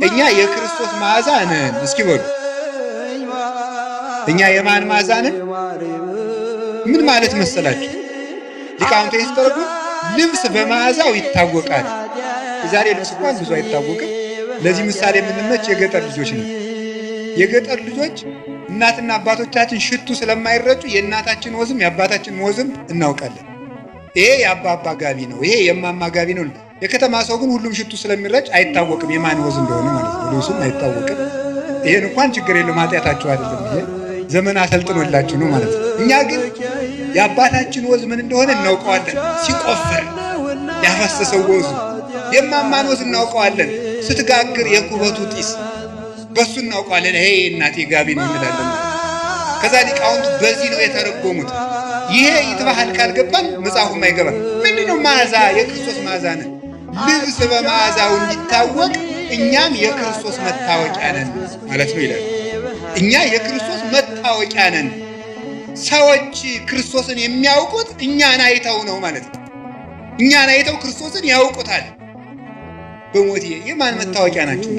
እኛ የክርስቶስ መዓዛ ነን። እስኪ በሉ፣ እኛ የማን መዓዛ ነን? ምን ማለት መሰላችሁ? ሊቃውንቱ ሲተረጉሙ ልብስ በመዓዛው ይታወቃል። የዛሬ ልብስ እንኳን ብዙ አይታወቅም። ለዚህ ምሳሌ የምንመች የገጠር ልጆች ነው። የገጠር ልጆች እናትና አባቶቻችን ሽቱ ስለማይረጩ የእናታችን ወዝም የአባታችን ወዝም እናውቃለን። ይሄ የአባባ ጋቢ ነው፣ ይሄ የማማ ጋቢ ነው። የከተማ ሰው ግን ሁሉም ሽቱ ስለሚረጭ አይታወቅም የማን ወዝ እንደሆነ ማለት ነው። ልብሱም አይታወቅም። ይሄን እንኳን ችግር የለውም፣ ኃጢአታችሁ አይደለም። ይሄ ዘመን አሰልጥኖላችሁ ነው ማለት ነው። እኛ ግን የአባታችን ወዝ ምን እንደሆነ እናውቀዋለን። ሲቆፍር ያፈሰሰው ወዙ፣ የማማን ወዝ እናውቀዋለን። ስትጋግር የኩበቱ ጢስ በሱ እናውቀዋለን። ይሄ እናቴ ጋቢ ነው እንላለን። ከዛ ሊቃውንቱ በዚህ ነው የተረጎሙት። ይሄ ይትባህል ካልገባን መጽሐፉም አይገባም። ምንድነው መዓዛ? የክርስቶስ መዓዛ ነን። ልብስ በመዓዛው እንዲታወቅ እኛም የክርስቶስ መታወቂያ ነን ማለት ነው ይላል። እኛ የክርስቶስ መታወቂያ ነን። ሰዎች ክርስቶስን የሚያውቁት እኛን አይተው ነው ማለት ነው። እኛን አይተው ክርስቶስን ያውቁታል። በሞቴ የማን መታወቂያ ናችሁ?